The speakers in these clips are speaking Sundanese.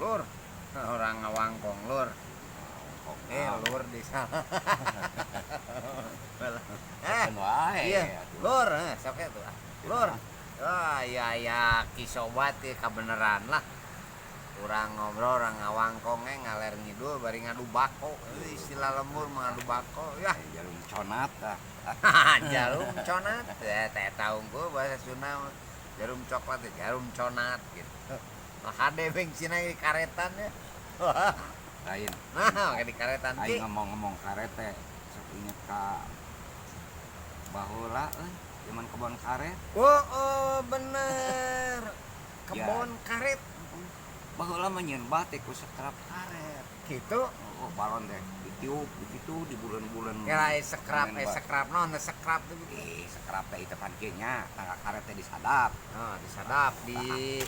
Lur, urang ngawangkong, Lur. Eh, lur di sana. Eh, wae. Iya, lur, eh, sok tuh. Lur. Wah, iya ya ki sobat ya kebenaran lah. Urang ngobrol, urang ngawangkong eh ngaler ngidul bari ngadu bako. Eh, istilah lembur mah ngadu bako ya. Jarum conat ah. Jarum conat ya teh tahu gua bahasa Sunda mah. Jarum coklat ya jarum conat gitu. Nah, kade bensinna di karetan ya. Lain. Nah, kayak di karetan ki. Aing ngomong-ngomong karet teh sok inget ka baheula euy, zaman kebon karet. Oh, bener. Kebon karet. Baheula mah nyieun batik ku sekrap karet. Gitu. Oh, balon teh ditiup begitu di bulan-bulan. Kira sekrap Main eh sekrap naon teh sekrap tuh gitu. Eh, sekrap teh itu pan kieu nya, tangga karet teh disadap. Oh, disadap di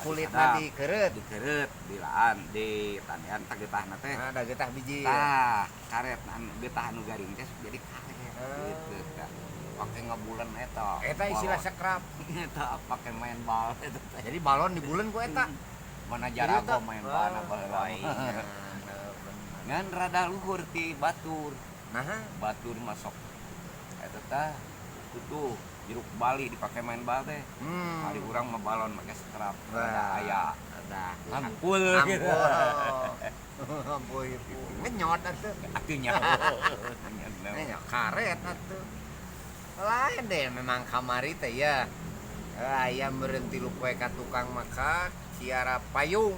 kulitna Disadap. Dikeureut. Dikeureut, dilaan, di tandean tah getahna teh. Nah, ada getah biji. Tah, karet anu getah anu garing teh jadi karet Oh. gitu tah. Pake ngebulen eta. Eta istilah sekrap. Eta pake main bal eta teh. Jadi balon dibulen ku eta. Mana Jadi jarago eta- main bal Wah, baheula. iya, bener. Ngan rada luhur ti batur. Nah, Batur masuk eta tah kutu jeruk Bali dipake main bal teh. Hari urang mah balon make sekrap. Wah. Rada aya. Ada. Ampul gitu. Ampul. Ampul itu. Ngenyot atuh. Atuh nya. Ngenyot karet atuh. Lain deh memang kamari teh ya. Ayam berhenti lupa ka tukang maka Kiara Payung.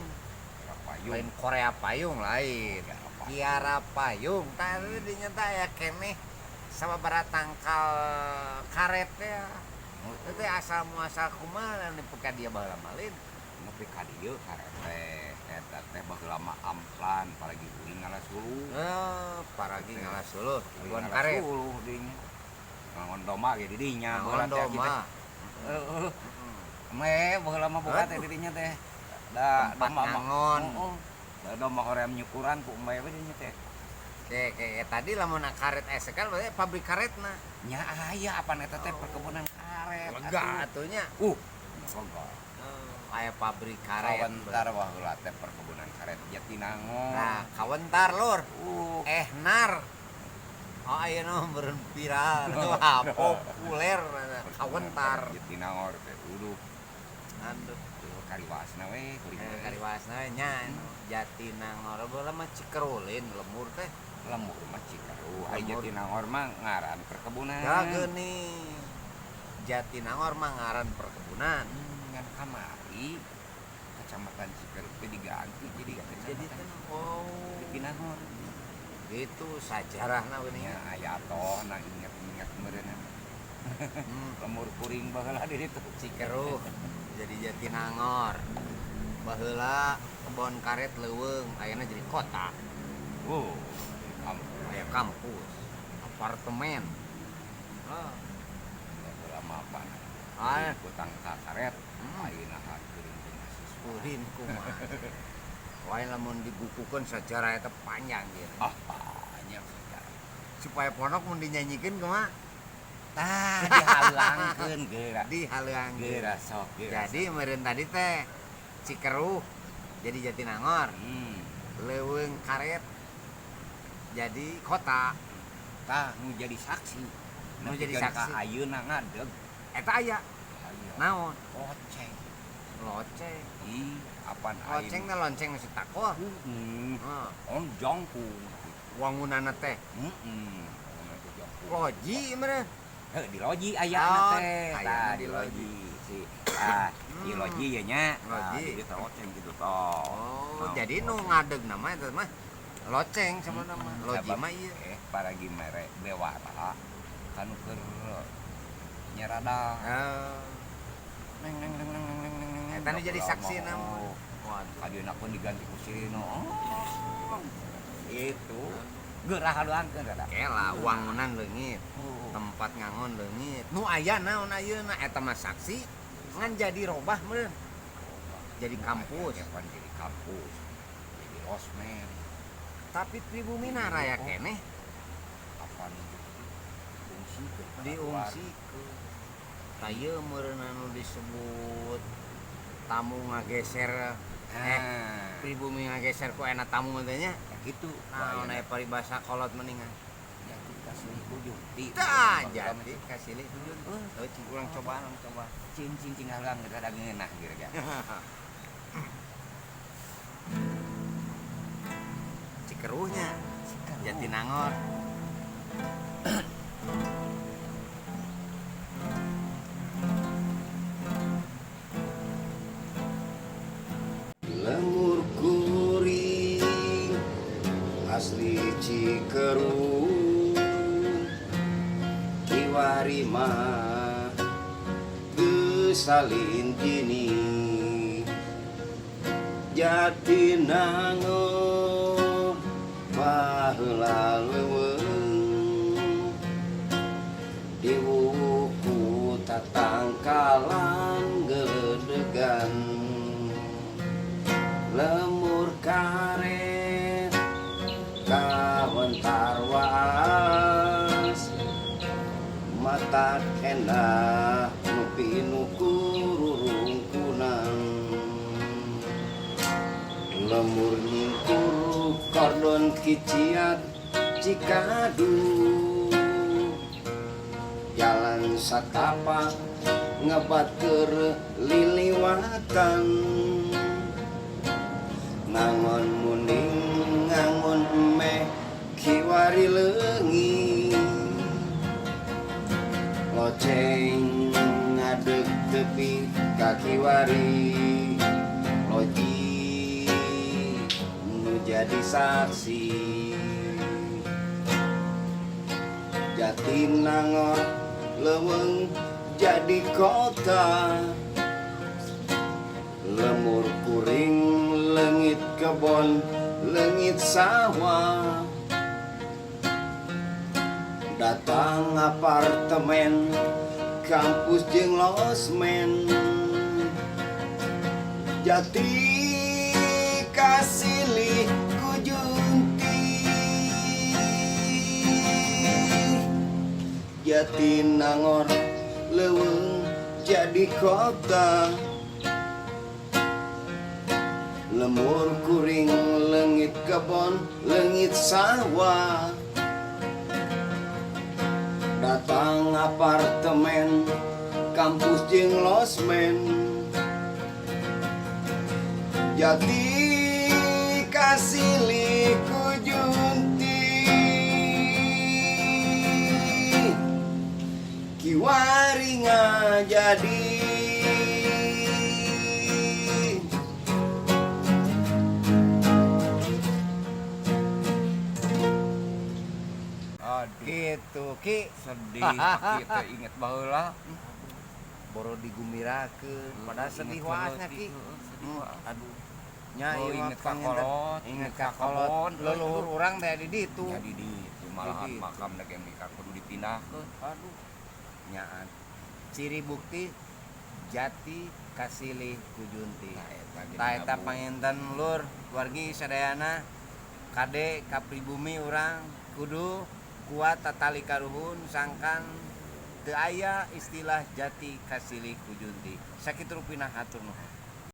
Payung. Lain Korea Payung lain. Kiara Payung. Kiara Payung. Tadi dinyata ya keneh sama tangkal karet ya. Itu teh asal muasal kumaha nepi ka dia baheula malin. Nepi ka dieu karet teh eta teh baheula mah amplan paragi uing ngala suluh. Eh, paragi ngala suluh, Uing kebon ngala karet. suluh dinya. Ngangon domba ge di dinya Ngangon baheula teh domba. kita. Heeh. Me baheula mah boga teh di dinya teh. Da Tempat domba mah. ngangon. Heeh. Da domba hoream nyukuran ku embe we dinya teh. Kayak tadi lamun karet esekal berarti pabrik karetna. Nya aya apan eta teh perkebunan karet. Lega atuh nya. Lega. Aya pabrik karet. Kawentar baheula teh perkebunan karet Jatinangor. Nah, kawentar, Lur. Nar. Oh, ayeuna mah beureun viral. Wah, populer kawentar. Jatinangor teh uduh. Aduh. Kariwasna we kuring Eh, teh. kariwasna nya anu Jatinangor baheula mah Cikerulin lembur teh. Lembur mah Cikeruh. Ai Lembur. Jatinangor mah ngaran perkebunan. Ya geuning. Jatinangor mah ngaran perkebunan. Ngan kamari Kecamatan Cikeruh teh diganti jadi Jadi kecamatan teh oh Jatinangor. gitu sajarahna geuning. Nya aya toh na inget-inget meureun. Lembur kuring baheula di ditu. Cikeruh jadi Jatinangor. Baheula kebon karet leuweung ayeuna jadi kota. Oh, kampung. Aya kampus, apartemen. Ah, Baheula mah apa? Ah. Kutang ka karet. Ayeuna kuring teh mahasiswa. Kurin kumaha. Lain lamun dibukukeun sejarah eta panjang gitu. Ah, banyak sejarah. Supaya pondok mun dinyanyikeun kumaha? Tah dihalangkeun geura. Dihaleuangkeun. Geura sok geura. Jadi meureun tadi teh Cikeruh jadi Jatinangor, leuweung karet jadi kota. Tah nu jadi saksi. Nu jadi Nepikeun saksi. Ka ayeuna ngadeg. Eta aya Aya. naon? Loceng. Loceng. Ih, apan Loceng teh lonceng nu takol. Heeh. Heeh. On jangkung. Wangunana teh Heeh. Wangunan teh jangkung. loji meureun. Heuh, di loji ayana Oh, teh. ayana Tah, di di loji. Si ah, di loji ya nya. Tah, Loji. di teh loceng gitu toh. Oh, Nah, jadi nu ngadeg nama eta mah loceng sebenarnya mah. Loji Sabab, mah ieu. Paragi mere bewara kanu keur nyerada. Neng neng neng neng neng neng neng neng. Eta nu jadi saksi Lama. nama. Waduh. Kadieuna pun diganti ku sirino. Oh, itu geurah haluangkeun rada. Kela wangunan leungit, Oh. tempat ngangon leungit. Nu aya naon ayeuna eta mah saksi ngan jadi robah meureun. Jadi kampus. Ya kan jadi kampus. Jadi losmen. Tapi pribumina raya keneh Apa nih diungsi diungsi. Tah ieu meureun anu disebut tamu ngageser Nah, Pribumi ngageser ku enak tamu teh nya. Ya gitu. Naon aya paribasa kolot mendingan. Jati kasilih ku junti. Tah, jati kasilih ku junti. Heuh, Cing urang cobaan, urang coba. Cing cing cing halang rada ngeunah gitu ya. Cikeruhnya. Jatinangor. Lemur kuring asli Cikeruh, kiwari mah geus salintini. Jatinangor baheula leuweung diwuwuh ku tatangkalan geledegan. Lemur karet kawentar waas, mata endah nu pinuku rurungkunan. Lemur nyingkur kordon kiciat Cikadu, jalan satapak ngebat keur liliwatan. Ngangon muning ngangon emeh kiwari leungit, loceng ngadeg tepi ka kiwari loji nu jadi saksi. Jatinangor leuweung jadi kota, lemur kuring leungit kebon leungit sawah. Datang apartemen kampus jeung losmen, jati kasilih ku junti. Jatinangor leuweung jadi kota, lemur kuring leungit kebon leungit sawah. Datang apartemen kampus jeung losmen, jati kasilih ku junti. Kiwari ngajadi. Aduh, Gitu Ki. Sedih aki teh inget baheula. Boro digumbirakeun padahal sedih Inget waasnya heula, Ki. Heeh, sedih waas. Aduh. Nya Oh, ieu mah inget ka panginten. kolot, Inget ka ka kolot. kebon. Leluhur urang teh di ditu. Ya di ditu malahan Di ditu. makam da ge kudu dipindahkeun. Aduh. Nyaan. Ciri bukti jati kasilih ku junti. Nah, eta ge Tah eta nabung. panginten lur wargi sadayana, kade ka pribumi urang kudu kuat tatali karuhun sangkan teu aya istilah jati kasilih ku junti. Sakitu rupina, hatur nuhun.